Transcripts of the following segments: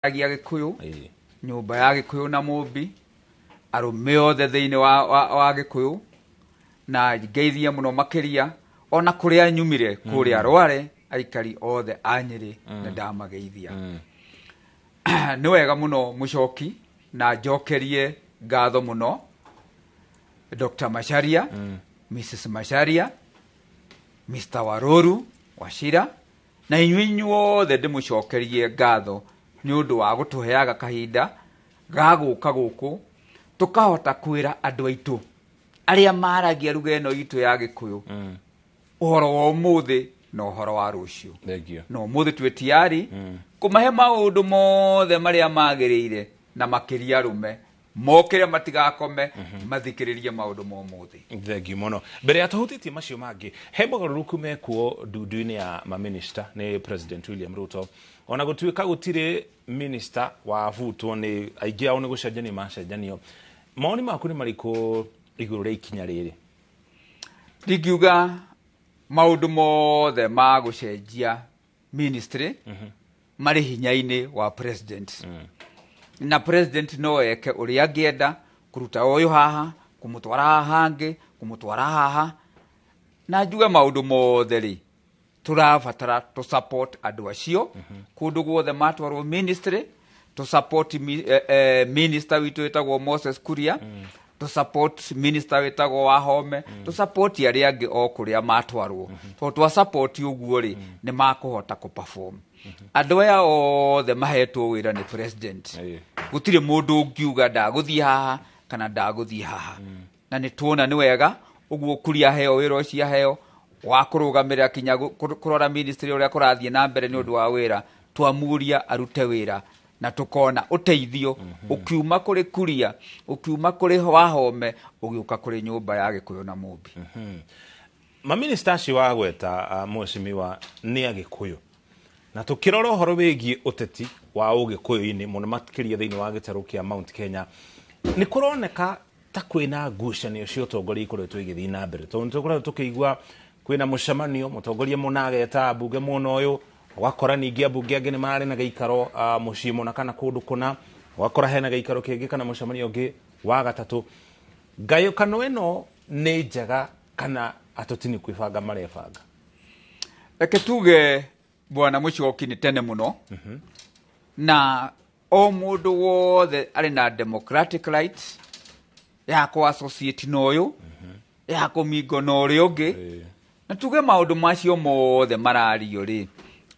Maragia Gĩkũyũ, nyũmba ya Gĩkũyũ na Mũmbi, arũme othe thĩinĩ wa Gĩkũyũ, na ngeithie mũno makĩria ona kũrĩa nyumire kũrĩa Rware, aikari othe a Nyĩrĩ nĩ ndamageithia. Nĩ wega mũno mũcoki, na njokerie ngatho mũno Dr. Macharia, Mrs. Macharia, Mr. Waroru Wachira, na inyuĩ inyuothe ndĩmũcokerie ngatho nĩ ũndũ wa gũtũheaga kahinda ga gũka gũkũ tũkahota kwĩra andũ aitũ arĩa maragia ruga ĩno itũ ya Gĩkũyũ ũhoro wa ũmũthĩ na ũhoro wa rũciũ. Thank you. Na ũmũthĩ twĩ tiari kũmahe maũndũ mothe marĩa magĩrĩire, na makĩria arũme mokĩre, matigakome, mathikĩrĩrie maũndũ ma ũmũthĩ. Thank you mũno. Mbere ya tũhutĩtie macio mangĩ, he mogarũrũku mekuo ndundu-inĩ ya maminista nĩ President William Ruto. Ona gũtuĩka gũtirĩ minista wabutwo, nĩ aingĩ ao nĩ gũcenjanio macenjanio. Mawoni maku nĩ marĩkũ igũrũ rĩa ikinya rĩrĩ? Ndingiuga maũndũ mothe ma gũcenjia ministry marĩ hinya-inĩ wa president, na president no eke ũrĩa angĩenda, kũruta ũyũ haha, kũmũtwara haha hangĩ, kũmũtwara haha. Na njuge maũndũ mothe rĩ, tũrabatara tũ support andũ acio kũndũ guothe matwarwo ministry, tũ support minister witũ wĩtagwo Moses Kuria, tũ support minister wĩtagwo Wahome, tũ support arĩa angĩ o kũrĩa matwarwo, tondũ twa support ũguo rĩ, nĩ makũhota kũ perform. Andũ aya othe mahetwo wĩra nĩ president, gũtirĩ mũndũ ũngiuga ndagũthiĩ haha kana ndagũthiĩ haha. Na nĩ tuona nĩ wega ũguo Kuria aheo wĩra ũcio, aheo wa kũrũgamĩrĩra kinya kũrora ministry ũrĩa kũrathiĩ na mbere nĩ ũndũ wa wĩra. Twamuria arute wĩra na tũkona ũteithio ũkiuma kũrĩ Kuria, ũkiuma kũrĩ Wahome, ũgĩũka kũrĩ nyũmba ya Gĩkũyũ na Mũmbi. Maminista acio wagweta, mheshimiwa, nĩ Agĩkũyũ, na tũkĩrora ũhoro wĩgiĩ ũteti wa ũgĩkũyũ-inĩ, mũno makĩria thĩinĩ wa gĩtarũ kĩa Mount Kenya, nĩ kũroneka ta kwĩna ngucanio cia ũtongoria ikoretwo igĩthiĩ na mbere, tondũ nĩ tũkoretwo tũkĩigua kwĩna mũcemanio, mũtongoria mũna ageta ambunge mwena ũyũ, ũgakora ningĩ ambunge angĩ nĩ mararĩ na gĩikaro mũciĩ mũna kana kũndũ kũna, ũgakora hena gĩikaro kĩngĩ kana mũcemanio ũngĩ wa gatatũ. Ngayũkano ĩno nĩ njega kana atũti nĩ kwĩbanga marebanga? Reke tuge, bwana mũcoki, nĩ tene mũno, na o mũndũ wothe arĩ na democratic right ya kũ associate na ũyũ, ya kũmingo na ũrĩa ũngĩ. Na tuge maũndũ macio mothe marario rĩ,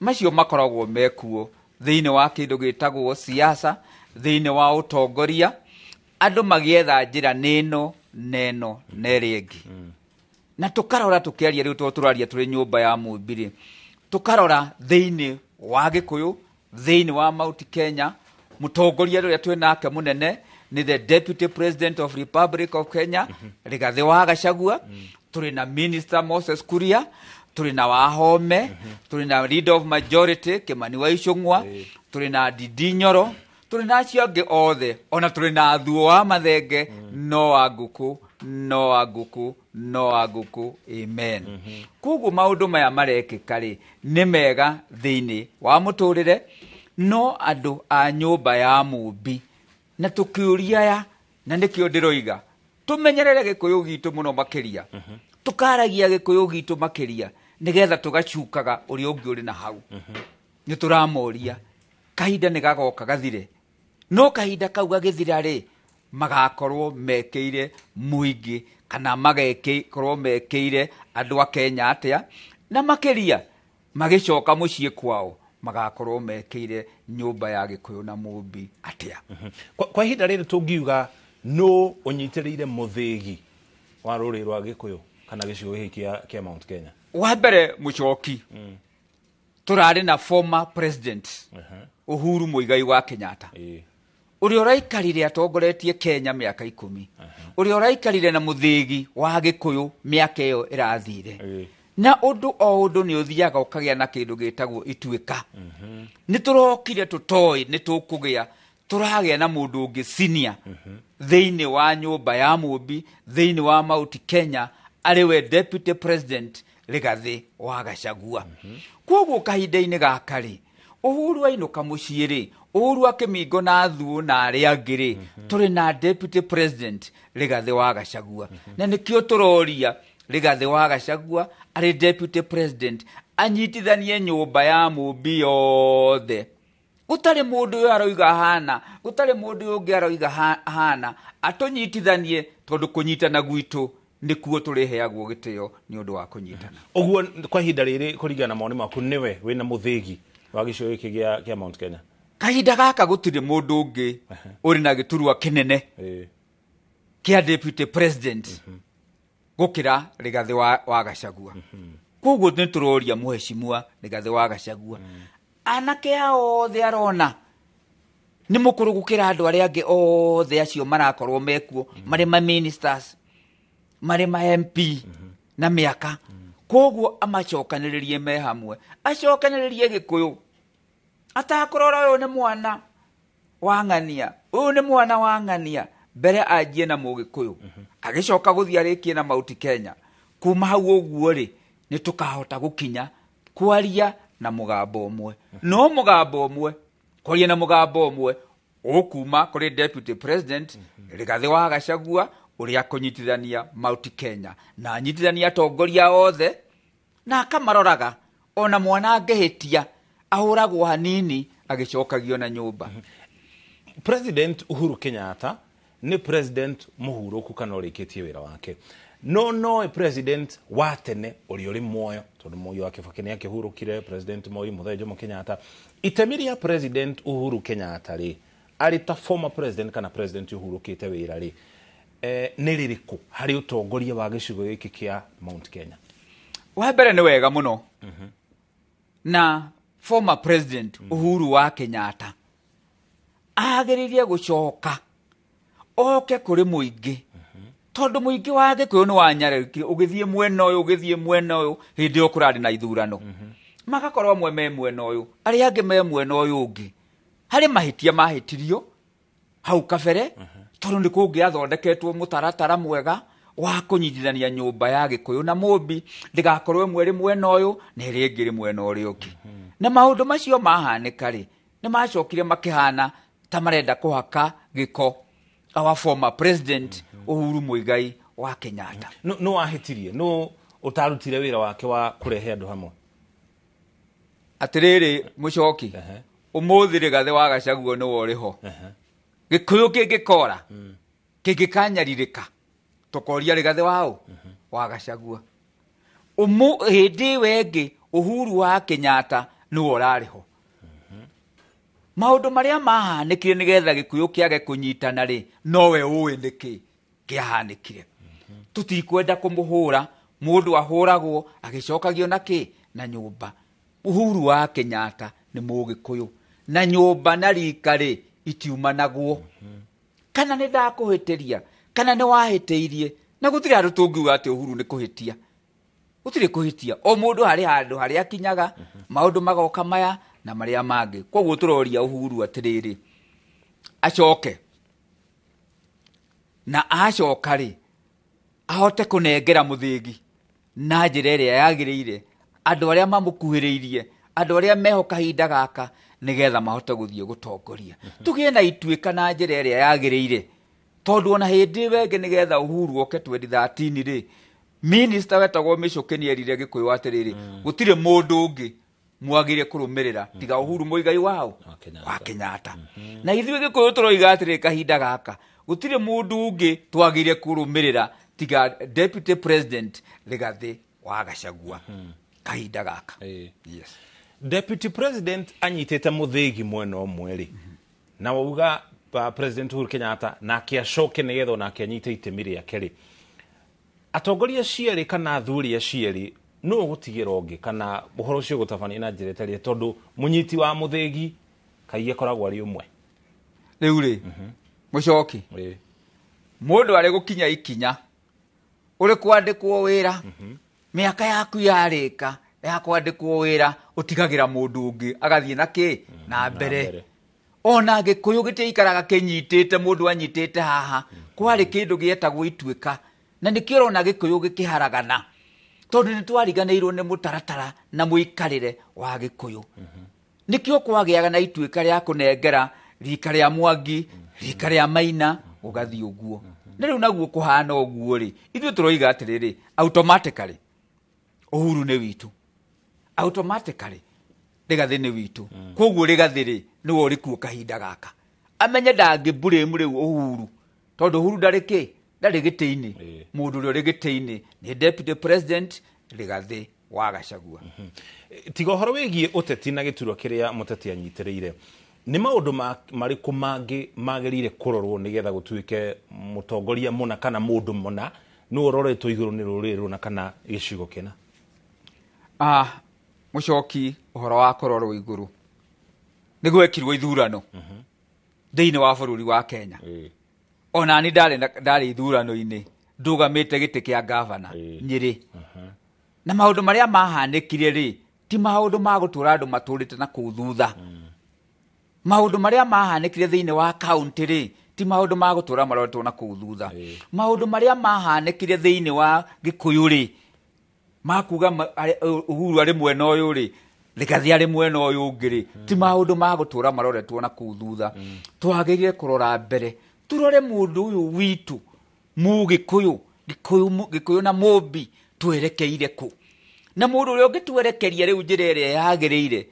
macio makoragwo mekuo thĩinĩ wa kĩndũ gĩtagwo siasa, thĩinĩ wa ũtongoria, andũ magĩetha njĩra nĩno neno na ĩrĩa ĩngĩ. Na tũkarora tũkĩaria rĩu, tondũ tũraria tũrĩ nyũmba ya Mũmbi rĩ, tũkarora thĩinĩ wa Gĩkũyũ, thĩinĩ wa Mount Kenya, mũtongoria ũrĩa twĩ nake mũnene nĩ the Deputy President of Republic of Kenya, Rigathĩ wa Gachagua. Tũrĩ na Minister Moses Kuria, tũrĩ na Wahome, tũrĩ na Leader of Majority Kimani wa Ichung'wa, tũrĩ na Ndindi Nyoro, tũrĩ na acio angĩ othe, ona tũrĩ na Thuo wa Mathenge. No wa ngũkũ, no wa ngũkũ, no wa ngũkũ, amen. Koguo maũndũ maya marekĩka rĩ, nĩ mega thĩinĩ wa mũtũrĩre, no andũ a nyũmba ya Mũmbi na tũkĩũria aya, na nĩkĩo ndĩroiga tũmenyerere Gĩkũyũ gitũ mũno makĩria, tũkaragia Gĩkũyũ gitũ makĩria, nĩgetha tũgacukaga ũrĩa ũngĩ ũrĩ na hau. Nĩ tũramoria kahinda nĩ gagoka gathire, no kahinda kau gagĩthira rĩ, magakorwo mekĩire mũingĩ kana magakorwo mekĩire andũ a Kenya atĩa, na makĩria magĩcoka mũciĩ kwao magakorwo mekĩire nyũmba ya Gĩkũyũ na Mũmbi atĩa. Kwa ihinda rĩrĩ tũngiuga nũ ũnyitĩrĩire mũthĩgi wa rũrĩrĩ rwa Gĩkũyũ kana gĩcigo gĩkĩ kĩa Mount Kenya? Wa mbere, mũcoki, tũrarĩ na former President Uhuru Muigai wa Kenyatta, ũrĩa ũraikarire atongoretie Kenya mĩaka 10, ũrĩa ũraikarire na mũthĩgi wa Gĩkũyũ mĩaka ĩyo ĩrathire. Na ũndũ o ũndũ nĩ ũthiaga ũkagĩa na kĩndũ gĩtagwo ituĩka. Nĩ tũrokire tũtoĩ nĩ tũkũgĩa, tũragĩa na mũndũ ũngĩ senior thĩinĩ wa nyũmba ya Mũmbi, thĩinĩ wa Mount Kenya, arĩ we Deputy President Rigathĩ wa Gachagua. Koguo kahinda-inĩ gaka rĩ, Uhuru ainũka mũciĩ rĩ, Uhuru akĩmingo na thuo na arĩa angĩ rĩ, tũrĩ na deputy president Rigathĩ wa Gachagua. Na nĩkĩo tũroria Rigathĩ wa Gachagua arĩ deputy president anyitithanie nyũmba ya Mũmbi yothe. Gũtarĩ mũndũ ũyũ aroiga hana, gũtarĩ mũndũ ũyũ ũngĩ aroiga hana, atũnyitithanie tondũ kũnyitana gwitũ nĩkuo tũrĩheagwo gĩtĩo nĩ ũndũ wa kũnyitana. Ũguo kwa ihinda rĩrĩ kũringana na mawoni maku nĩwe wĩna mũthĩgi wa gĩcigo gĩkĩ gĩa Mount Kenya? Kahinda gaka gũtirĩ mũndũ ũngĩ ũrĩ na gĩturwa kĩnene kĩa deputy president gũkĩra Rigathĩ wa Gachagua. Koguo nĩ tũroria mũheshimiwa Rigathĩ wa Gachagua, anake ao othe arona nĩ mũkũrũ gũkĩra andũ arĩa angĩ othe acio marakorwo mekuo, marĩ ma ministers, marĩ ma MP na mĩaka. Koguo amacokanĩrĩrie me hamwe, acokanĩrĩrie Gĩkũyũ, atakũrora ũyũ nĩ mwana wa ng'ania, ũyũ nĩ mwana wa ng'ania, mbere anjie na Mũgĩkũyũ, agĩcoka gũthiĩ arĩkie na Mount Kenya. Kuma hau ũguo rĩ, nĩ tũkahota gũkinya kwaria na mũgambo ũmwe. No mũgambo ũmwe, kwaria na mũgambo ũmwe ũkuma kũrĩ deputy president Rigathĩ wa Gachagua ũrĩa kũnyitithania Mount Kenya na anyitithania atongoria othe na akamaroraga, ona mwana angĩhĩtia ahũragwo hanini agĩcokagio na nyũmba. President Uhuru Kenyatta nĩ president mũhurũku kana ũrĩkĩtie wĩra wake, no noe president wa tene ũrĩa ũrĩ muoyo, tondũ Moi wa Kibaki nĩ akĩhurũkire, President Moi, Mũthee Jomo Kenyatta. Itemi rĩa President Uhuru Kenyatta rĩ, arĩ ta former president kana president ũhurũkĩte wĩra rĩ, nĩ rĩrĩkũ harĩ ũtongoria wa gĩcigo gĩkĩ kĩa Mount Kenya? Wa mbere nĩ wega mũno na former president Uhuru wa Kenyatta agĩrĩire gũcoka oke kũrĩ mũingĩ, tondũ mũingĩ wa Gĩkũyũ nĩ wanyararĩkire, ũgĩthiĩ mwena ũyũ, ũgĩthiĩ mwena ũyũ, hĩndĩ ĩyo kũrarĩ na ithurano, magakorwo amwe me mwena ũyũ, arĩa angĩ me mwena ũyũ ũngĩ. Harĩ mahĩtia mahĩtirio hau kabere, tondũ nĩ kũngĩathondeketwo mũtaratara mwega wa kũnyitithania nyũmba ya Gĩkũyũ na Mũmbi, ndĩgakorwo ĩmwe ĩrĩ mwena ũyũ na ĩrĩa ĩngĩ ĩrĩ mwena ũrĩa ũngĩ. Na maũndũ macio mahanĩka rĩ, nĩ macokire makĩhana ta marenda kũhaka gĩko our former president Uhuru Muigai wa Kenyatta. No wahĩtirie, no ũtarutire wĩra wake wa kũrehe andũ hamwe? Atĩrĩrĩ mũcoki, ũmũthĩ Rigathĩ wa Gachagua nĩwe ũrĩ ho. Gĩkũyũ kĩngĩkora, kĩngĩkanyarirĩka, tũkoria Rigathĩ waũ wa Gachagua. Hĩndĩ ĩyo ĩngĩ Uhuru wa Kenyatta nĩwe ũrarĩ ho. Maũndũ marĩa mahanĩkire nĩgetha Gĩkũyũ kĩage kũnyitana rĩ, nowe ũĩ nĩkĩ kĩahanĩkire. Tũtikwenda kũmũhũra, mũndũ ahũragwo agĩcokagio na kĩ? Na nyũmba. Uhuru wa Kenyatta nĩ Mũgĩkũyũ, na nyũmba na rika rĩ itiumanagwo. Kana nĩ ndakũhĩtĩria, kana nĩ wahĩtĩirie, na gũtirĩ handũ tũngiuga atĩ Uhuru nĩ kũhĩtia. Gũtirĩ kũhĩtia, o mũndũ harĩ handũ harĩa akinyaga, maũndũ magoka maya na marĩa mangĩ. Koguo tũroria Uhuru atĩrĩrĩ, acoke, na acoka rĩ, ahote kũnengera mũthĩgi na njĩra ĩrĩa yagĩrĩire andũ arĩa mamũkuhĩrĩirie, andũ arĩa meho kahinda gaka, nĩgetha mahote gũthiĩ gũtongoria. Tũgĩe na ituĩka na njĩra ĩrĩa yagĩrĩire, tondũ ona hĩndĩ ĩyo ĩngĩ nĩgetha Uhuru oke 2013 rĩ, minister wetagwo Michuki nĩ erire Gĩkũyũ atĩrĩrĩ, gũtirĩ mũndũ ũngĩ mwagĩrĩire kũrũmĩrĩra tiga Uhuru Muigai wao wa Kenyatta. Na ithuĩ Gĩkũyũ tũroiga atĩrĩrĩ, kahinda gaka gũtirĩ mũndũ ũngĩ twagĩrĩire kũrũmĩrĩra tiga deputy president Rigathĩ wa Gachagua kahinda gaka. Yes. Deputy president anyitĩte mũthĩgi mwena ũmwe rĩ, na wauga President Uhuru Kenyatta nake acoke nĩgetha onake anyite itemi rĩake rĩ, atongoria cierĩ kana athuri acierĩ nũ ũgũtigĩra ũngĩ, kana ũhoro ũcio ũgũtabania na njĩra ĩtarĩ, tondũ mũnyiti wa mũthĩgi kaingĩ akoragwo arĩ ũmwe. Rĩu rĩ, mũcoki, mũndũ arĩ gũkinya ikinya ũrĩ kwandĩkwo wĩra, mĩaka yaku yarĩka ya kwandĩkwo wĩra, ũtigagĩra mũndũ ũngĩ agathiĩ na kĩ? Na mbere. Ona Gĩkũyũ gĩtiaikaraga kĩnyitĩte mũndũ anyitĩte haha, kwarĩ kĩndũ gĩetagwo ituĩka, na nĩkĩo ũrona Gĩkũyũ gĩkĩharagana, tondũ nĩ twariganĩirwo nĩ mũtaratara na mũikarĩre wa Gĩkũyũ. Nĩkĩo kwagĩaga na ituĩka rĩa kũnengera rika rĩa Mwangi, rika rĩa Maina, ũgathiĩ ũguo. Na rĩu naguo kũhana ũguo rĩ, ithuĩ tũroiga atĩrĩrĩ, automatically Uhuru nĩ witũ, automatically Rigathĩ nĩ witũ. Koguo Rigathĩ rĩ, nĩwe ũrĩ kuo kahinda gaka, amenye ndangĩ blame rĩu Uhuru, tondũ Uhuru ndarĩ kĩ, ndarĩ gĩtĩ-inĩ. Mũndũ ũrĩa ũrĩ gĩtĩ-inĩ nĩ Deputy President Rigathĩ wa Gachagua. Tiga ũhoro wĩgiĩ ũteti na gĩturwa kĩrĩa mũteti anyitĩrĩire, nĩ maũndũ marĩkũ mangĩ magĩrĩire kũrorwo nĩgetha gũtuĩke mũtongoria mũna kana mũndũ mũna nĩwe ũroretwo igũrũ nĩ rũrĩrĩ rũna kana gĩcigo kĩna? Mũcoki, ũhoro wa kũrorwo igũrũ nĩ gwekirwo ithurano thĩinĩ wa bũrũri wa Kenya. Ona ni ndarĩ ithurano-inĩ ndũgamĩte gĩtĩ kĩa gavana Nyĩrĩ. Na maũndũ marĩa mahanĩkire rĩ, ti maũndũ ma gũtũra andũ matũrĩte na kũu thutha. Maũndũ marĩa mahanĩkire thĩinĩ wa kaunti rĩ, ti maũndũ ma gũtũra maroretwo na kũu thutha. Maũndũ marĩa mahanĩkire thĩinĩ wa Gĩkũyũ rĩ, makuga Uhuru arĩ mwena ũyũ rĩ, Rigathĩ arĩ mwena ũyũ ũngĩ rĩ, ti maũndũ ma gũtũra maroretwo na kũu thutha. Twagĩrĩire kũrora mbere, tũrore mũndũ ũyũ witũ Mũgĩkũyũ, Gĩkũyũ na Mũmbi twerekeire kũ. Na mũndũ ũrĩa ũngĩtwerekeria rĩu njĩra ĩrĩa yagĩrĩire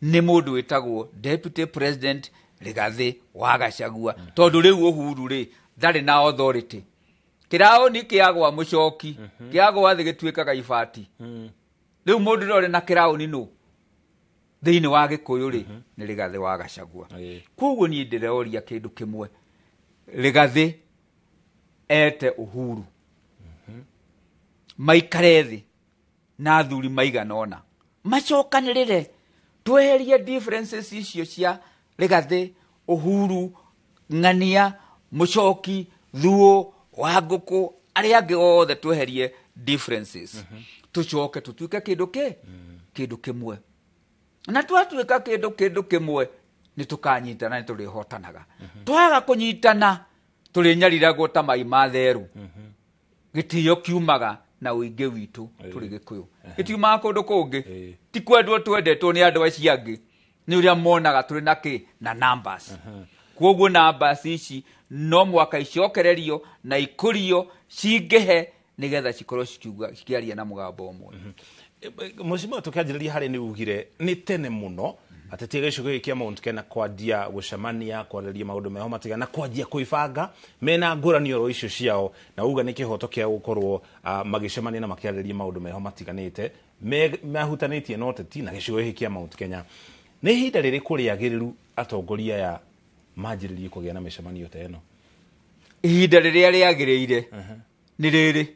nĩ mũndũ wĩtagwo Deputy President Rigathĩ wa Gachagua, tondũ rĩu Uhuru rĩ ndarĩ na authority. Kĩraũni kĩagwa mũcoki, kĩagwa thĩ gĩtuĩkaga ibati. Rĩu mũndũ ũrĩa ũrĩ na kĩraũni nũ thĩinĩ wa Gĩkũyũ rĩ, nĩ Rigathĩ wa Gachagua. Koguo niĩ ndĩroria kĩndũ kĩmwe, Rigathĩ ete Uhuru maikare thĩ na athuri maigana ũna, macokanĩrĩre, tweherie differences icio cia Rigathĩ, Uhuru, Ng'ania, Mũcoki, Thuo, Wangũkũ, arĩa angĩ othe, tweherie differences, tũcoke tũtuĩke kĩndũ kĩ kĩndũ kĩmwe. Na twatuĩka kĩndũ kĩmwe, nĩ tũkanyitana, nĩ tũrĩhotanaga. Twaga kũnyitana, tũrĩnyariragwo ta mai ma therũ. Gĩtĩo kiumaga na ũingĩ witũ tũrĩ Gĩkũyũ, gĩtiumaga kũndũ kũngĩ. Ti kwendwo twendetwo nĩ andũ acio angĩ, nĩ ũrĩa monaga tũrĩ na kĩ na numbers. Koguo numbers ici no mwaka icokererio na ikũrio cingĩhe, nĩgetha cikorwo cikiuga cikĩaria na mũgambo ũmwe. Mũcimũ, tũkĩanjĩrĩria harĩ nĩ ugire nĩ tene mũno ateti a gĩcigo gĩkĩ kĩa Mount Kenya kwanjia gũcemania, kwarĩrĩria maũndũ meho matigana na kwanjia kwĩbanga mena ngũrani oro icio ciao, na uga nĩ kĩhoto kĩa gũkorwo magĩcemania na makĩarĩrĩria maũndũ meho matiganĩte mahutanĩtie na ũteti na gĩcigo gĩkĩ kĩa Mount Kenya. Nĩ ihinda rĩrĩkũ rĩagĩrĩru atongoria aya manjĩrĩrie kũgĩa na mĩcemanio ta ĩno? Ihinda rĩrĩa rĩagĩrĩire nĩ rĩrĩ,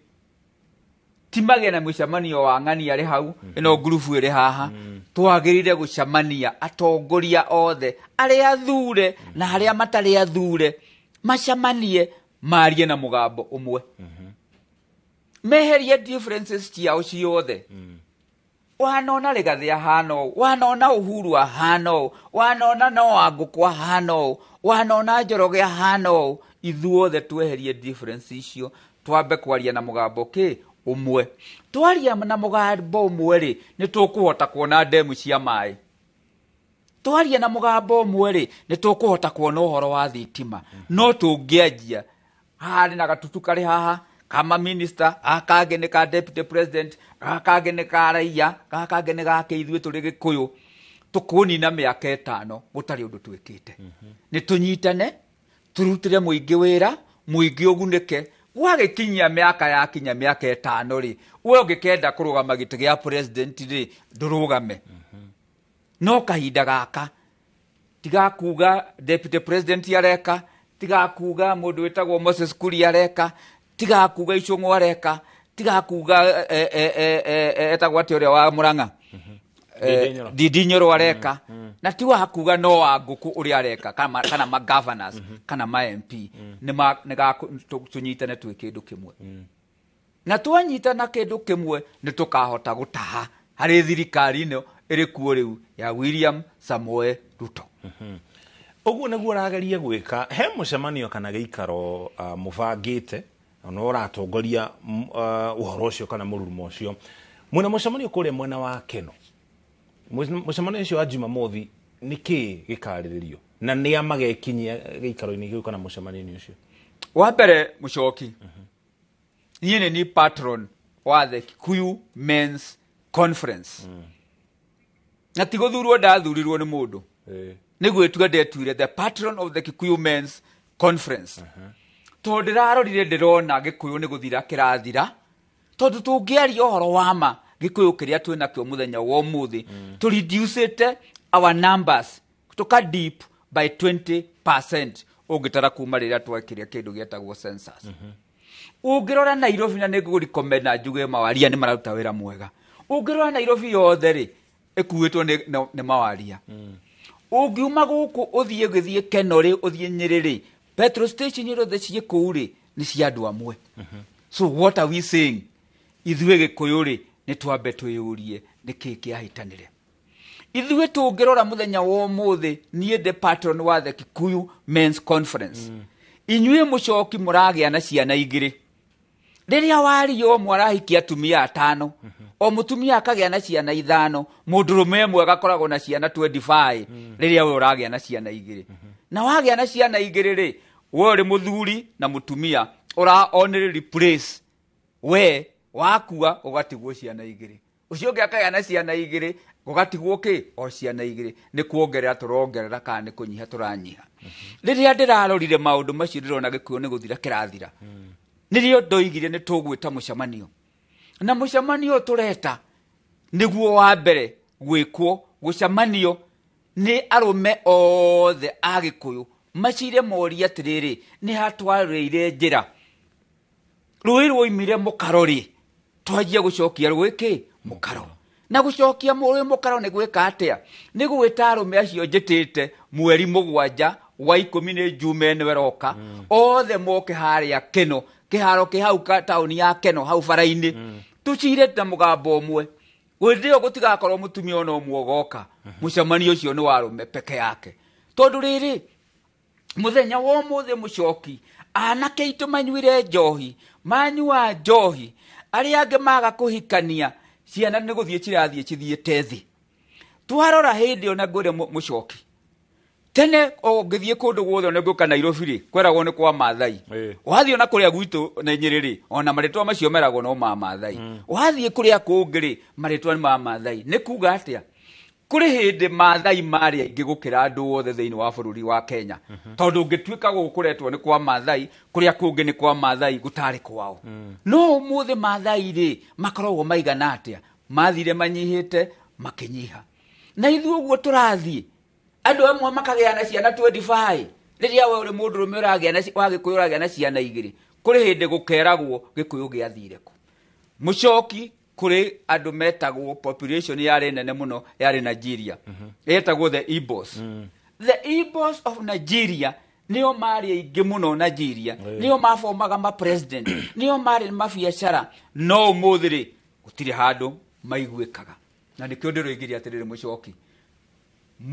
ti magĩe na mũcemanio wa ng'ania arĩ hau, ĩno ngurubu ĩrĩ haha. Twagĩrĩire gũcemania atongoria othe arĩa athure na arĩa matarĩ athure, macemanie, marie na mũgambo ũmwe, meherie differences ciao ciothe. Wanona Rigathĩ ahana ũũ, wanona Uhuru ahana ũũ, wanona no Wangũkũ ahana ũũ, wanona Njoroge ahana ũũ, ithuothe tweherie difference icio, twambe kwaria na mũgambo kĩ ũmwe. Twaria na mũgambo ũmwe rĩ, nĩ tũkũhota kuona ndemu cia maĩ. Twaria na mũgambo ũmwe rĩ, nĩ tũkũhota kuona ũhoro wa thitima. No tũngĩanjia harĩ na gatutu karĩ haha kama minister, gaka kangĩ nĩ ka deputy president, gaka kangĩ nĩ ka raia, gaka kangĩ nĩ gake ithuĩ tũrĩ Gĩkũyũ, tũkũnina mĩaka 5 gũtarĩ ũndũ twĩkĩte. Nĩ tũnyitane, tũrutĩre mũingĩ wĩra, mũingĩ ũgunĩke. Gwagĩkinyia mĩaka yakinya mĩaka 5 rĩ, we ũngĩkenda kũrũgama gĩtĩ gĩa president rĩ, ndũrũgame. No kahinda gaka tigakuga deputy president areka, tigakuga mũndũ wĩtagwo Moses Kuria areka, tigakuga Icũng'wa areka, tigakuga etagwo atĩa ũrĩa wa Mũrang'a, Ndindi Nyoro. Ndindi Nyoro areka, na ti wa kuga no wa ngũkũ ũrĩa areka, kana ma governors kana ma MP, nĩ tũnyitane twĩ kĩndũ kĩmwe. Na twanyitana kĩndũ kĩmwe, nĩ tũkahota gũtaha harĩ thirikari ĩno ĩrĩ kuo rĩu ya William Samoei Ruto. Ũguo nĩguo ũrageria gwĩka. He mũcemanio kana gĩikaro mũbangĩte na ũratongoria ũhoro ũcio kana mũrurumo ũcio, mwĩna mũcemanio kũrĩa mwena wa Keno? Mũcemanio ũcio wa Jumamothi? Nĩ kĩĩ gĩkarĩrĩrio na nĩa magekinyia gĩikaro-inĩ kĩu kana mũcemanio-inĩ ũcio? Wa mbere mũcoki, niĩ nĩ ni patron wa the Kikuyu Men's Conference, na ti gũthurwo ndathurirwo nĩ mũndũ, nĩ gwĩtua ndetuire the patron of the Kikuyu Men's Conference, tondũ ndĩrarorire ndĩrona Gĩkũyũ nĩ gũthira kĩrathira. Tondũ tũngĩaria ũhoro wa ma, Gĩkũyũ kĩrĩa twĩ nakĩo mũthenya wa ũmũthĩ, tũ reducĩte our numbers tũka dip by 20% ũngĩtara kuma rĩrĩa twekire kĩndũ gĩetagwo census. Ũngĩrora Nairobi, na nĩ ngũgũrecommend na njuge mawaria nĩ mararuta wĩra mwega, ũngĩrora Nairobi yothe rĩ, ĩkuĩtwo nĩ mawaria. Ũngiuma gũkũ ũthiĩ gĩthiĩ Keno rĩ, ũthiĩ Nyĩrĩ rĩ, petrol station iria ciĩ kũu rĩ, nĩ cia andũ amwe. So what are we saying? Ithuĩ Gĩkũyũ rĩ, nĩ twambe twĩyũrie nĩ kĩĩ kĩahĩtanĩre. Ithuĩ tũngĩrora mũthenya wa ũmũthĩ, niĩ ndĩ patron wa the Kikuyu Men's Conference. Inyuĩ mũcoki mũragĩa na ciana igĩrĩ, rĩrĩa waria ũmwe arahikia atumia atano, o mũtumia akagĩa na ciana ithano, mũndũrũme ĩmwe agakoragwo na ciana 25, rĩrĩa we ũragĩa na ciana igĩrĩ. Na wagĩa na ciana igĩrĩ rĩ, we ũrĩ mũthuri na mũtumia ũra only replace, we wakua ũgatigwo ciana igĩrĩ, ũcio ũngĩ akagĩa na ciana igĩrĩ, gũgatigwo kĩ o ciana igĩrĩ. Nĩ kuongerera tũrongerera kana nĩ kũnyiha tũranyiha? Rĩrĩa ndĩrarorire maũndũ macio, ndĩrona Gĩkũyũ nĩ gũthira kĩrathira. Nĩrĩo ndoigire nĩ tũgwĩta mũcemanio, na mũcemanio ũyũ tũreta nĩguo wa mbere gwĩkwo gũcemanio nĩ arũme othe a Gĩkũyũ, macire morie atĩrĩrĩ, nĩ hatwarĩire njĩra rũĩ rwoimire mũkaro rĩ, twanjie gũcokia rũĩ kĩ mũkaro. Na gũcokia rũĩ mũkaro nĩ gwĩka atĩa? Nĩ gwĩta arũme acio njĩtĩte 7/10, nĩ njume ĩno ĩroka, othe moke harĩa Keno, kĩharo kĩ hau taũni ya Keno hau bara-inĩ, tũcire na mũgambo ũmwe. Hĩndĩ ĩyo gũtigakorwo mũtumia ona ũmwe ũgoka mũcemanio ũcio, nĩ wa arũme peke yake. Tondũ rĩrĩ, mũthenya wa ũmũthĩ mũcoki, anake aitũ manyuire njohi, manyua njohi, arĩa angĩ maga kũhikania, ciana nĩ gũthiĩ cirathiĩ cithiĩte thĩ. Twarora hĩndĩ ĩyo, na ngwĩre mũcoki, tene ũngĩthiĩ kũndũ guothe, ona ngũka Nairobi rĩ, kweragwo nĩ kwa Maathai. Wathiĩ ona kũrĩa gwitũ na Nyĩrĩ rĩ, ona marĩtwa macio meragwo no ma Maathai. Wathiĩ kũrĩa kũngĩ rĩ, marĩtwa nĩ ma Maathai. Nĩ kuga atĩa? Kũrĩ hĩndĩ Maathai marĩ aingĩ gũkĩra andũ othe thĩinĩ wa bũrũri wa Kenya, tondũ ũngĩtuĩka gũkũ kũretwo nĩ kwa Maathai, kũrĩa kũngĩ nĩ kwa Maathai, gũtarĩ kwao. No ũmũthĩ Maathai rĩ, makoragwo maigana atĩa? Mathire manyihĩte, makĩnyiha, na ithuĩ ũguo tũrathiĩ, andũ amwe makagĩa na ciana 25, rĩrĩa we ũrĩ mũndũrũme ũragĩa na wa Gĩkũyũ ũragĩa na ciana igĩrĩ. Kũrĩ hĩndĩ gũkeragwo Gĩkũyũ gĩathire kũ. Mũcoki, kũrĩ andũ metagwo, population yarĩ nene mũno, yarĩ Nigeria, yetagwo the Igbos. The Igbos of Nigeria nĩo marĩ aingĩ mũno Nigeria, nĩo mabomaga ma president, nĩo marĩ mabiacara, no ũmũthĩ rĩ, gũtirĩ handũ maiguĩkaga. Na nĩkĩo ndĩroigire atĩrĩrĩ mũcoki,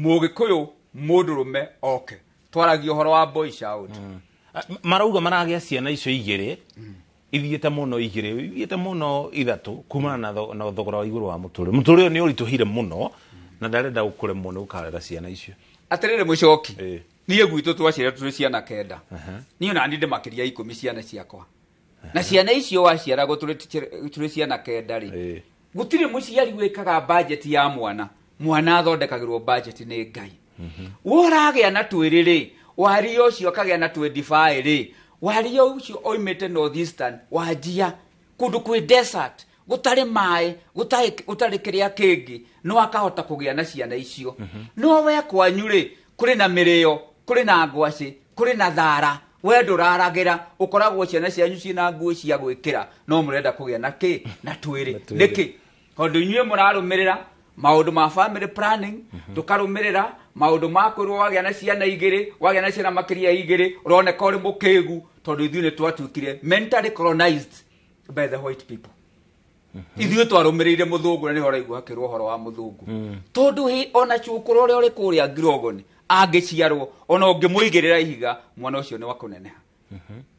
Mũgĩkũyũ mũndũrũme oke twaragia ũhoro wa boy child. Marauga maragĩa ciana icio igĩrĩ, ithiĩte mũno igĩrĩ, ithiĩte mũno ithatũ, kumana na thogora wa igũrũ wa mũtũrĩre. Mũtũrĩre nĩ ũritũhire mũno na ndarenda gũkũremwo nĩ gũkarera ciana icio. Atĩrĩrĩ mũcoki, niĩ gwitũ twaciara tũrĩ ciana kenda. Niĩ ona niĩ ndĩ makĩria ya 10 ciana ciakwa, na ciana icio waciaragwo tũrĩ ciana kenda rĩ, gũtirĩ mũciari wĩkaga budget ya mwana. Mwana athondekagĩrwo budget nĩ Ngai. We ũragĩa na twĩrĩ rĩ, waria ũcio akagĩa na 25 rĩ, waria ũcio oimĩte North Eastern, wanjia kũndũ kwĩ desert, gũtarĩ maĩ, gũtarĩ kĩrĩa kĩngĩ, no akahota kũgĩa na ciana icio. No we kwanyu rĩ, kũrĩ na mĩrĩo, kũrĩ na ngwacĩ, kũrĩ na thara, we ndũraragĩra, ũkoragwo ciana cianyu ciĩna nguo cia gwĩkĩra, no mũrenda kũgĩa na kĩ na twĩrĩ. Na twĩrĩ. Nĩkĩ? Tondũ inyuĩ mũrarũmĩrĩra maũndũ ma family planning, tũkarũmĩrĩra maũndũ ma kwĩrwo wagĩa na ciana igĩrĩ, wagĩa na ciana makĩria ya igĩrĩ ũroneka ũrĩ mũkĩgu, tondũ ithuĩ nĩ twatuĩkire mentally colonized by the white people. Ithuĩ twarũmĩrĩire mũthũngũ, na nĩho ũraigua hakĩrwo ũhoro wa mũthũngũ, tondũ ona cũkũrũ ũrĩa ũrĩ kũrĩa ngirogoni angĩciarwo, ona ũngĩmũigĩrĩra ihiga, mwana ũcio nĩ wa kũneneha.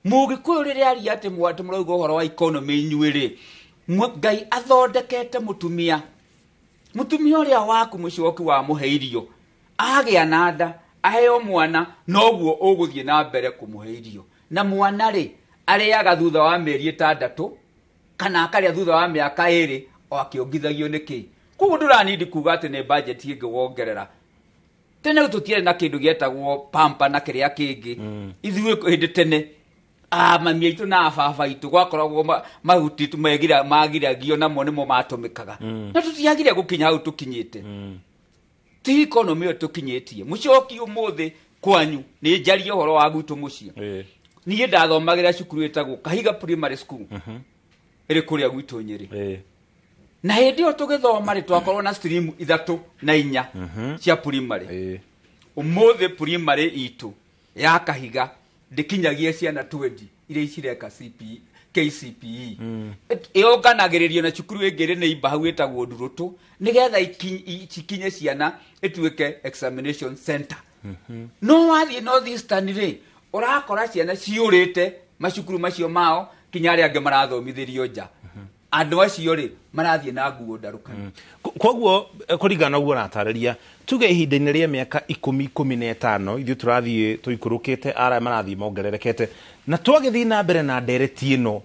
Mũgĩkũyũ rĩrĩa aria atĩ atĩ mũrauga ũhoro wa economy, inyuĩ rĩ, Ngai athondekete mũtumia, mũtumia ũrĩa waku mũcoki wa mũhe irio. Agĩa na nda aheo mwana noguo ũgũthiĩ na mbere kũmũhe irio. Na mwana rĩ arĩaga thutha wa mĩeri 6 kana akarĩa thutha wa mĩaka 2 o akĩongithagio nĩkĩ. Koguo ndũranindi kuga atĩ nĩ budget ĩngĩ wongerera. Tene tũtiarĩ na kĩndũ gĩetagwo pampa na kĩrĩa kĩngĩ. Ithuĩ hĩndĩ tene mami aitũ na baba aitũ gwakoragwo mahuti magiragio namo nĩmo matũmĩkaga. Na tũtiagire gũkinya hau tũkinyĩte. Ti economy ĩyo tũkinyĩtie. Mũcoki ũmũthĩ kwanyu nĩ njarie ũhoro wa gwitũ mũciĩ. Niĩ ndathomagĩra cukuru ĩtagwo Kahiga Primary School. Ĩrĩ kũrĩa gwitũ Nyĩrĩ. Na hĩndĩ ĩyo tũgĩthoma rĩ twakorwo na stream 3 na 4 cia primary. Ũmũthĩ primary itũ ya Kahiga ndĩkinyagia ciana 20 iria cireka KCPE. Ĩonganagĩrĩrio na cukuru ĩngĩ ĩrĩ neighbor hau ĩtagwo Ndurũtũ nĩgetha cikinye ciana ĩtuĩke examination center. No wathiĩ North Eastern rĩ ũrakora ciana ciũrĩte macukuru macio mao kinya arĩa angĩ marathomithĩrio nja. Andũ acio rĩ marathiĩ na nguo ndarũkanu. Koguo kũringana na ũguo ũratarĩria tuge ihinda-inĩ rĩa mĩaka 10 15 ithuĩ tũrathiĩ tũikũrũkĩte arĩa marathiĩ mongererekete na twagĩthiĩ na mbere na ndereti ĩno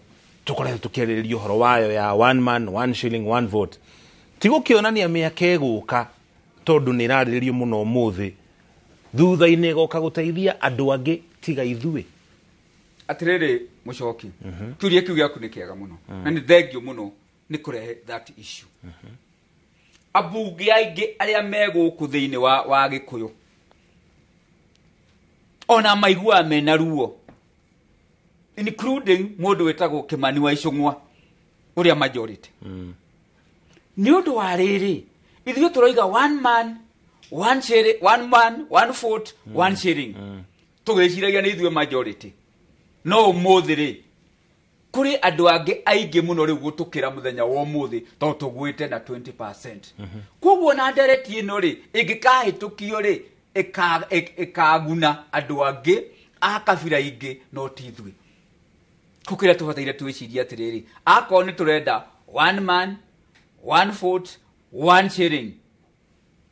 tũkoretwo tũkĩarĩrĩria ũhoro wayo ya one man one shilling one vote ti gũkĩonania mĩaka ĩgũka tondũ nĩ ĩrarĩrĩrio mũno ũmũthĩ thutha-inĩ ĩgoka gũteithia andũ angĩ tiga ithuĩ. Atĩrĩrĩ mũcoki, kĩũria kĩu gĩaku nĩ kĩega mũno na nĩ thengio mũno nĩ kũrehe that issue. Ambunge aingĩ arĩa me gũkũ thĩinĩ wa Gĩkũyũ ona maiguaga mena ruo, including mũndũ wĩtagwo Kĩmani wa Icũng'wa ũrĩa majority. Nĩ ũndũ wa rĩrĩ ithuĩ tũroiga one man one shilling, one man one vote one shilling, tũgĩciragia nĩ ithuĩ majority. No ũmũthĩ rĩ kũrĩ andũ angĩ aingĩ mũno rĩu gũtũkĩra mũthenya wa ũmũthĩ tondũ tũgwĩte na 20%. Koguo na ndereti ĩno rĩ ĩngĩkahĩtũkio rĩ ĩkaguna andũ angĩ a kabira ingĩ no ti ithuĩ. Kũkĩrĩa tũbataire twĩcirie atĩrĩrĩ, akorwo nĩ tũrenda one man one vote one shilling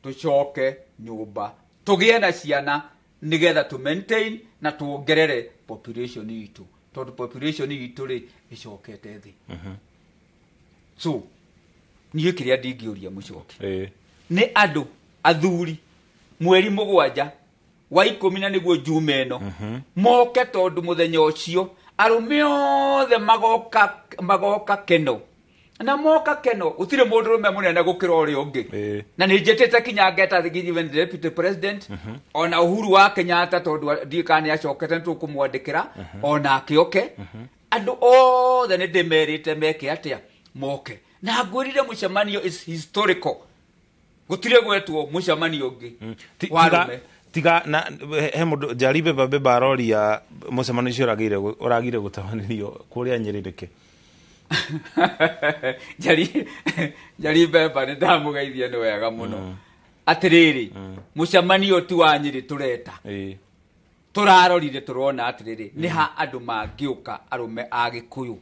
tũcoke nyũmba tũgĩe na ciana nĩgetha tũ maintain na tuongerere population itũ tondũ population itũ rĩ ĩcokete thĩ. So niĩ kĩrĩa ndingĩũria mũcoki nĩ andũ athuri mweri 7 wa 10 na nĩguo Juma ĩno moke tondũ mũthenya ũcio arũme othe magoka keno na moka keno gũtirĩ mũndũrũme mũnene gũkĩra ũrĩa ũngĩ. Na nĩ njĩtĩte kinya ngeta even deputy president ona Uhuru wa Kenyatta tondũ ndiũĩ kana nĩ acokete nĩ tũkũmwandĩkĩra ona akĩoke. Andũ othe nĩ ndĩmerĩte meke atĩa moke. Na ngwĩrire mũcemanio is historical, gũtirĩ gwetwo mũcemanio ũngĩ wa arũme. Tiga na he mũndũ Njari Beba aroria mũcemanio ũcio ũragire gũtabanĩrio kũrĩa Nyĩrĩ nĩkĩ? Njari Beba nĩ ndamũgeithia nĩ wega mũno. Atĩrĩrĩ mũcemanio ti wa Nyĩrĩ tũreta tũrarorire tũrona atĩrĩrĩ nĩ ha andũ mangĩũka arũme a Gĩkũyũ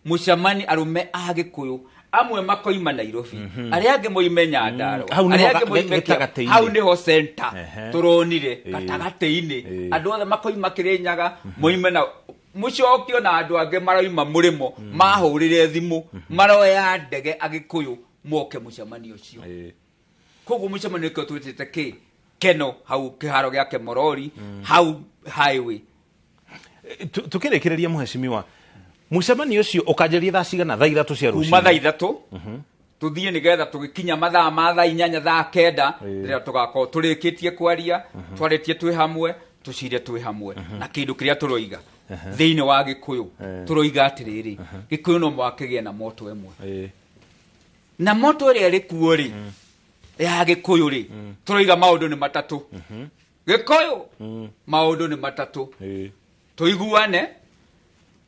mũcemani arũme a Gĩkũyũ amwe makoima Nairobi arĩa angĩ moime Nyandarũa arĩa angĩ moime hau nĩho center tũronire gatagatĩ-inĩ andũ othe makoima Kĩrĩnyaga moime na mũcokio na andũ angĩ maroima mũrĩmo mahũrĩre thimũ maroya ndege Agĩkũyũ moke mũcemanio ũcio. Koguo mũcemanio ũcio twĩtĩte kĩ keno hau kĩharo gĩa Kemorori hau highway. Tukĩrĩkĩrĩria mũhecimiwa mũcemanio ũcio ũkanjĩrĩria thaa cigana? Thaa 3 cia rũcinĩ. Kuma thaa 3 tũthiĩ nĩgetha tũgĩkinya mathaa ma thaa 8 thaa 9 rĩrĩa tũgakorwo tũrĩkĩtie kwaria twarĩtie twĩ hamwe tũcire twĩ hamwe na kĩndũ kĩrĩa tũroiga thĩinĩ wa Gĩkũyũ tũroiga atĩrĩrĩ Gĩkũyũ no mũhaka kĩgĩe na moto ĩmwe na moto ĩrĩa ĩrĩ kuo rĩ ya Gĩkũyũ rĩ tũroiga maũndũ nĩ matatũ. Gĩkũyũ maũndũ nĩ matatũ, tũiguane,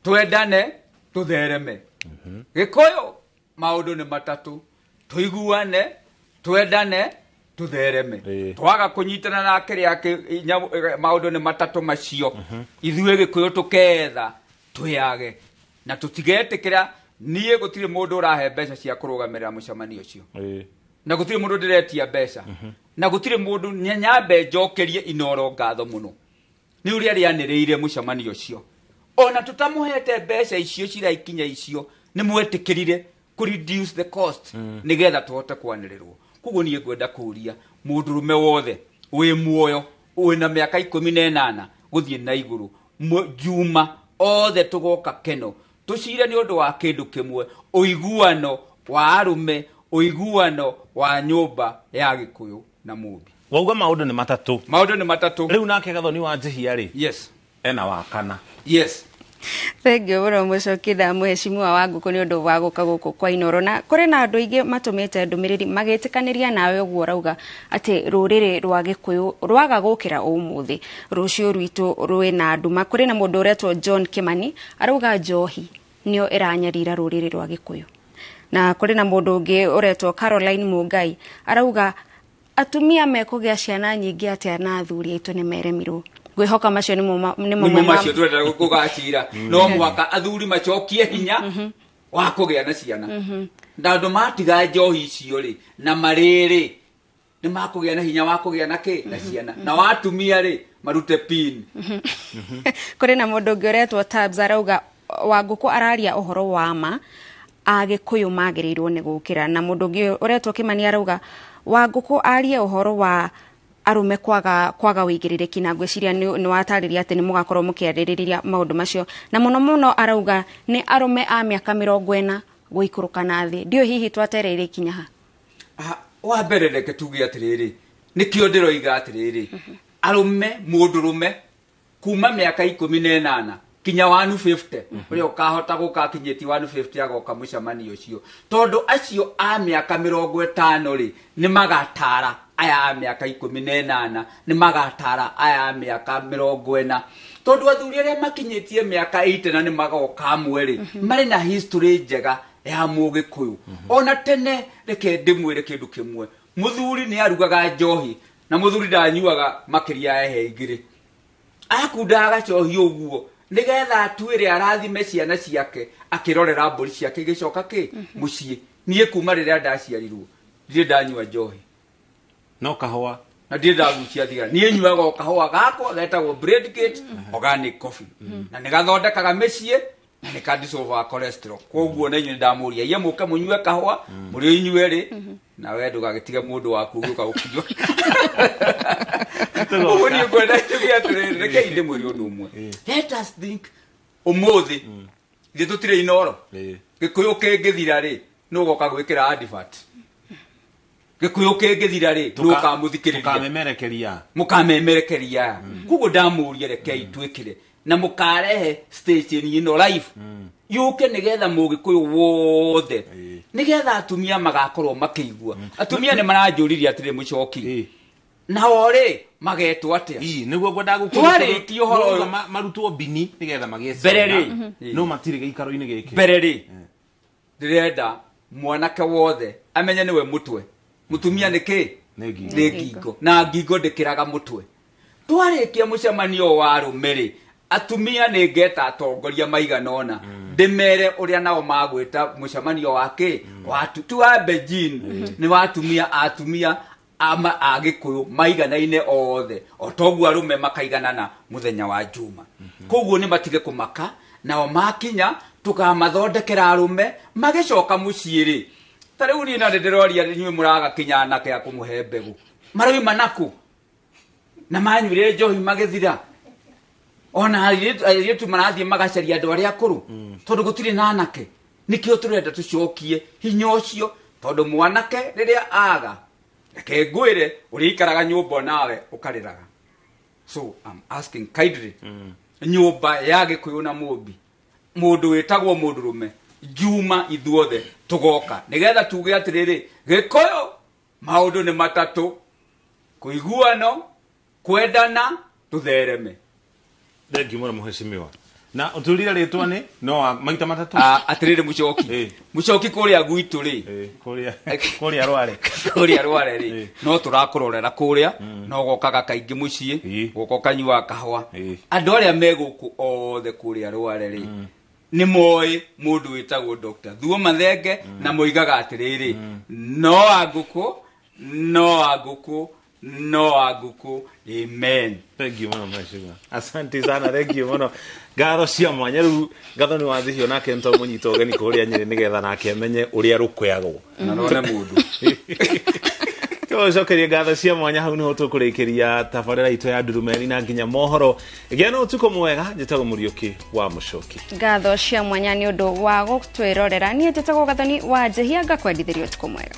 twendane, tũthereme. Gĩkũyũ maũndũ nĩ matatũ, tũiguane, twendane, tũthereme. Twaga kũnyitana na kĩrĩa maũndũ nĩ matatũ macio ithuĩ Gĩkũyũ tũketha twĩyage na tũtigetĩkĩra. Niĩ gũtirĩ mũndũ ũrahe mbeca cia kũrũgamĩrĩra mũcemanio ũcio na gũtirĩ mũndũ ndĩretia mbeca. Na gũtirĩ mũndũ nyambe njokerie Inoro ngatho mũno nĩ ũrĩa rĩanĩrĩire mũcemanio ũcio. Ona tũtamũhete mbeca icio ciraikinya icio, nĩ mwetĩkĩrire kũ reduce the cost nĩgetha tũhote kwanĩrĩrwo. Koguo niĩ ngwenda kũria mũndũrũme wothe wĩ muoyo wĩna mĩaka 18 gũthiĩ na igũrũ, Juma othe tũgoka keno tũcire nĩ ũndũ wa kĩndũ kĩmwe, ũiguano wa arũme, ũiguano wa nyũmba ya Gĩkũyũ na Mũmbi. Wauga maũndũ nĩ matatũ. Maũndũ nĩ matatũ. Rĩu nake Gathoni wa Njihia rĩ, Yes. ena wa kana. Yes. Thengiũ mũno Mũcoki na Mũheshimiwa wa Ngũkũ nĩ ũndũ wa gũka gũkũ kwa Inoro. Na kũrĩ na andũ aingĩ matũmĩte ndũmĩrĩri magĩtĩkanĩria nawe ũguo ũrauga atĩ rũrĩrĩ rwa Gĩkũyũ rwaga gũkĩra ũmũthĩ, rũciũ rwitũ rwĩna nduma. Kũrĩ na mũndũ ũretwo John Kimani arauga njohi nĩyo ĩranyarira rũrĩrĩ rwa Gĩkũyũ. Na kũrĩ na mũndũ ũngĩ ũretwo Caroline Mungai arauga atumia mekũgĩa ciana nyingĩ atĩa na athuri aitũ nĩ meremirwo. Ngwĩhoka macio nĩmo nĩmo macio tũrenda gũgacira. No mũhaka athuri macokie hinya wa kũgĩa na ciana. Na andũ matiga njohi icio rĩ, na marĩrĩ, nĩ makũgĩa na hinya wa kũgĩa na kĩ? Na ciana. Na watumia rĩ, marute pin. Kũrĩ na mũndũ ũngĩ ũretwo Tabs arauga Wangũkũ araria ũhoro wa ma, Agĩkũyũ magĩrĩirwo nĩ gũkĩra. Na mũndũ ũngĩ ũretwo Kĩmani arauga Wangũkũ arie ũhoro wa arũme kwaga ũigĩrĩrĩki, na ngwĩciria nĩ watarĩria atĩ nĩ mũgakorwo mũkĩarĩrĩria maũndũ macio. Na mũno mũno arauga nĩ arũme a mĩaka 40 gũikũrũka na thĩ. Ndiũĩ hihi twatereire ikinya ha? Wa mbere reke tuge atĩrĩrĩ, nĩkĩo ndĩroiga atĩrĩrĩ, arũme, mũndũrũme kuma mĩaka 18 kinya 150, ũrĩa ũkahota gũka akinyĩtie 150 agoka mũcemanio ũcio, tondũ acio a mĩaka 50 rĩ, nĩ magatara aya a mĩaka 18, nĩ magatara aya a mĩaka 40, tondũ athuri arĩa makinyĩtie mĩaka 80 na nĩ magoka amwe rĩ, marĩ na history njega ya Mũgĩkũyũ. Ona tene reke ndĩmwĩre kĩndũ kĩmwe, mũthuri nĩ arugaga njohi na mũthuri ndanyuaga makĩria ya hehe igĩrĩ, akundaga gacohi ũguo nĩgetha atuĩre arathime ciana ciake akĩrorera mbũri ciake igĩcoka kĩ mũciĩ. Niĩ kuma rĩrĩa ndaciarirwo ndirĩ ndanyua njohi no kahũa, na ndirĩ ndagucia thigara. Niĩ nyuaga o kahũa gakwa getagwo Breadgate organic coffee, na nĩgathondekaga mĩciĩ na nĩ ka dissolve cholesterol. Koguo na inyuĩ ndamũria iye mũke mũnyue kahũa mũrĩ inyuĩ rĩ, na we ndũgagĩtige mũndũ waku ũgĩũka gũkinyua. Ũguo niĩ ngwenda njuge atĩrĩrĩ, rekei ndĩmwĩre ũndũ ũmwe. Let us think ũmũthĩ ithuĩ tũtirĩ Inoro. Gĩkũyũ kĩngĩthira rĩ, nũ ũgoka gwĩkĩra advert? Gĩkũyũ kĩngĩthira rĩ, nũ ũkamũthikĩrĩria? Mũkamemerekeria. Mũkamemerekeria. Koguo ndamũria rekei twĩkĩre na mũkarehe station ĩno live yũke nĩgetha Mũgĩkũyũ wothe, nĩgetha atumia magakorwo makĩigua. Atumia nĩ maranjũririe atĩrĩ, Mũcoki, nao rĩ magetwo atĩa? Nĩguo ngwendaga gũkũria. Twarĩkia ũhoro ũyũ. Marutwo bini nĩgetha magĩe Mbere ciana. rĩ. No matirĩ gĩikaro-inĩ gĩkĩ. Mbere rĩ, ndĩrenda mwanake wothe amenye nĩwe mũtwe. Mũtumia nĩ kĩ? Nĩ ngingo. Nĩ ngingo. Na ngingo ndĩkĩraga mũtwe. Twarĩkia mũcemanio wa arũme rĩ, atumia nĩ ngeta atongoria maigana ũna, ndĩmere ũrĩa nao magwĩta mũcemanio wa kĩ? Wa tu wa Beijing. Nĩ wa atumia, atumia ama a Gĩkũyũ maiganaine othe, o toguo arũme makaiganana mũthenya wa Juma. Koguo nĩ matige kũmaka, nao makinya tũkamathondekera arũme magĩcoka mũciĩ rĩ. Ta rĩu niĩ na nĩndĩroria inyuĩ mũragakinya anake a kũmũhe mbegũ, maroima nakũ? Na manyuire njohi magĩthira. Ona airĩtu marathiĩ magacaria andũ arĩa akũrũ, tondũ gũtirĩ na anake. Nĩkĩo tũrenda tũcokie hinya ũcio, tondũ mwanake rĩrĩa aga, reke ngwĩre, ũrĩikaraga nyũmba nawe ũkarĩraga. So I'm asking kindly, nyũmba ya Gĩkũyũ na Mũmbi, mũndũ wĩtagwo mũndũrũme, Juma ithuothe tũgoka nĩgetha tuge atĩrĩrĩ, Gĩkũyũ maũndũ nĩ matatũ: kũiguano, kwendana, tũthereme. Thengiũ mũno mũheshimiwa. Na ũtũrire rĩtwa nĩ no maita matatũ? Atĩrĩrĩ Mũcoki. Mũcoki kũrĩa gwitũ rĩ. Kũrĩa Rware. Kũrĩa Rware rĩ. No tũrakũrorera kũrĩa, no gokaga kaingĩ mũciĩ, gũka ũkanyuaga kahũa. Andũ arĩa me gũkũ othe kũrĩa Rware rĩ, nĩ moĩ mũndũ wĩtagwo Dr. Thuo Mathenge, na moigaga atĩrĩrĩ, no Wangũkũ, no Wangũkũ, No Wanguku. Amen. Thank you mũno mheshimiwa, asante sana, thank you mũno, ngatho cia mwanya. Rĩu ngatho nĩ wathihio nake nĩ mũnyita ũgeni kũrĩa Nyĩrĩ nĩgetha nake amenye ũrĩa rũkũyagwo. Na none mũndũ. Tũcokerie ngatho cia mwanya. Hau niho tũkũrĩkĩria tabarĩra itũ ya Ndurumeni na nginya mohoro. Gĩa na ũtukũ mwega. Njĩtagwo Mũriũki wa Mũcoki. Ngatho cia mwanya nĩ ũndũ wa gũtwĩrorera. Niĩ njĩtagwo Gathoni wa Njehia, ngakwendithĩria ũtukũ mwega.